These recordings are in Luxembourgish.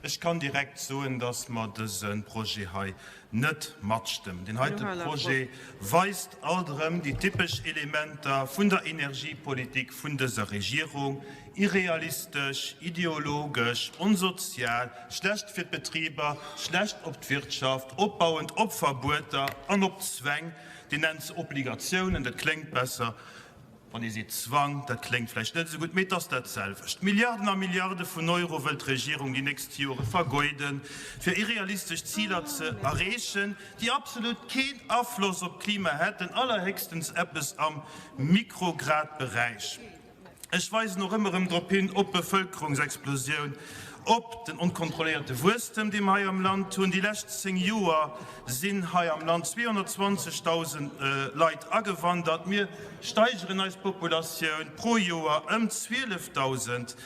Ech kann direkt soen, dass mer dëse Projet hei net matstëmmen. Deen heite Projet weist alt erëm déi typesch Elementer vun der Energiepolitik vun dëser Regierung, irrealistesch, ideologesch, onsozial, schlecht fir d'Betriber, schlecht op d'Wirtschaft, opbauend op Verbueter an op Zwäng, Dir nennt se Obligatiounen, dat kléngt besser. Wann ee seet Zwang, dat kléngt vläicht net esou gutt, mee et ass dat selwecht. Milliarden a Milliarde vun Euro wëllt d'Regierung déi nächst Jore vergeuden, fir irrealistesch Ziler ze erreechen, déi absolut keen Afloss op d'Klima hätten, allerhéchstens eppes am Mikrogradberäich. Ech weisen och ëmmer erëm drop hin, op d'Bevëlkerungsexplosioun, op den onkontrolléierte Wuesstem, dee mer hei am Land hunn. Déi lescht 10 Joer sinn hei am Land 220.000 Leit agewandert. Mir steigeren eis Populatioun pro Joer ëm 12.000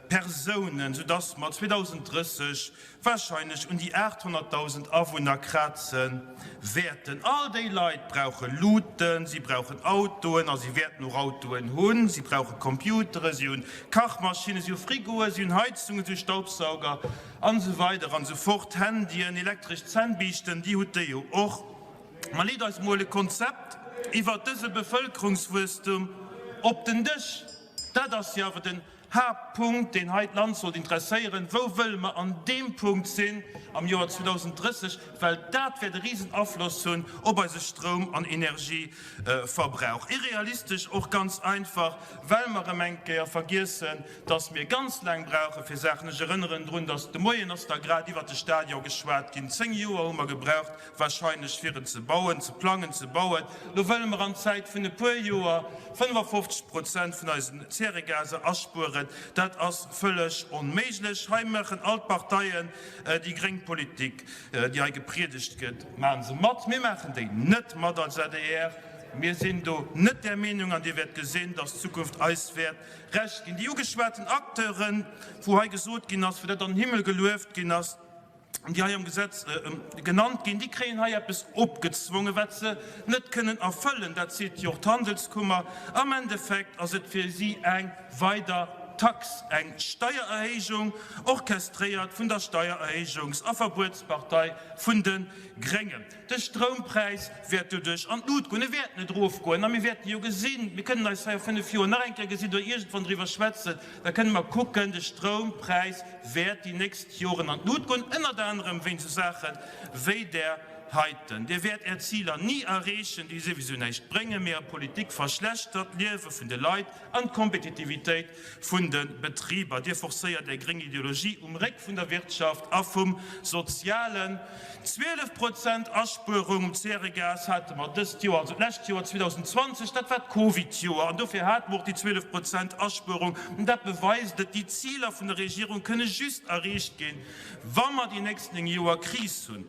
Persounen, soudass mer 2030 wahrscheinlech un déi 800.000 Awunner kraze wäerten. All déi Leit brauche Luuten, si brauchen Autoen a si wäerten och Autoen hunn, si brauche Computeren, si hunn Kachmaschinnen, si hu Frigoen, si hunn Heizungen, si hu Staubsauger an esou weider an esou fort, Handyen, elektresch Zännbiischten, déi hutt Dir jo och. Ma leet eis mol e Konzept iwwert dëse Bevëlkerungswuesstum op den Dësch, dat ass jo awer den Haaptpunkt, deen hei d'Land sollt interesséieren, Wou wëlle mer an deem Punkt sinn am Joer 2030? Well dat wäert e risen Afloss hunn op eise Stroum an Energieverbrauch. Irrealistesch och ganz einfach, well mer erëm eng Kéier vergiessen, dass mir ganz laang brauche fir Saachen. Ech erënneren drun, dass de Moien ass da grad iwwert de Stadion geschwat ginn. Zéng Joer hu mer gebraucht, wahrscheinlech fir en ze bauen, ze plangen, ze bauen. Lo wëlle mer an Zäit vun e puer Joer 55 Prozent vun eisen Zäregaser aspueren. Dat ass vëlleg onméiglech. Hei maachen all d'Parteien déi gréng Politik, déi hei gepriedegt gëtt, maache se mat. Mir maachen déi net mat als adr. Mir sinn do net där Meenung an Dir wäert gesinn, dass d'Zukunft eis wäert Recht ginn. Déi ugeschwaten Acteuren, wou hei gesot ginn ass, wou dat an den Himmel gelueft ginn ass, déi hei am Gesetz genannt ginn, déi kréien hei eppes opgezwongen, wat se net kënnen erfëllen. Dat seet jo och d'Handelskummer. Am Endeffekt ass et fir si eng weider Tax, eng Steiererhéijung, orchestréiert vun der Steiererhéijungs a Verbuetspartei vun de Gréngen. De Stroumpräis wäert doduerch an d'Lut goen. E wäert net erofgoen. A mir wäerte jo gesinn, mir kënnen eis hei a fënnef Joer nach eng Kéier gesinn oder iergendwann driwwer schwätzen, da kënne mer kucken, de Stroumpräis wäert déi nächst Joren an d'Lut goen, ënnert anerem wéinst esou Saache wéi där heiten. Dir wäert Är Ziler ni erreechen, déi souwisou näischt bréngen, mee Är Politik verschlechtert d'Liewe vun de Leit an d'Kompetitivitéit vun de Betriber. Dir forcéiert Är gréng Ideologie um Réck vun der Wirtschaft a vum Sozialen. 12 Prozent Aspuerung um Zäregas hate mer dëst Joer, also d'lescht Joer 2020, dat war d'Covid-Joer an dofir hate mer och déi 12 Prozent Aspuerung. An dat beweist et, déi Ziler vun der Regierung kënne just erreecht ginn, wa mer déi nächst 9 Joer Kris hunn.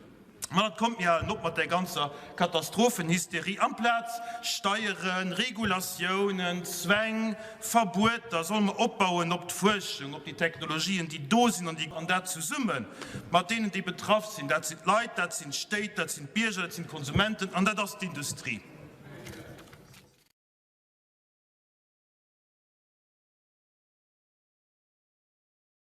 Ma dat kommt, mir halen op mat där ganzer Katastrophenhysterie. Amplaz Steieren, Regulatiounen, Zwäng, Verbueter, solle mer opbauen op d'Fuerschung, op déi Technologien, déi do sinn an déi, an dat zesumme mat deenen, déi betraff sinn, dat sinn d'Leit, dat sinn d'Stéit, dat sinn d'Bierger, dat sinn d'Konsumenten an dat ass d'Industrie.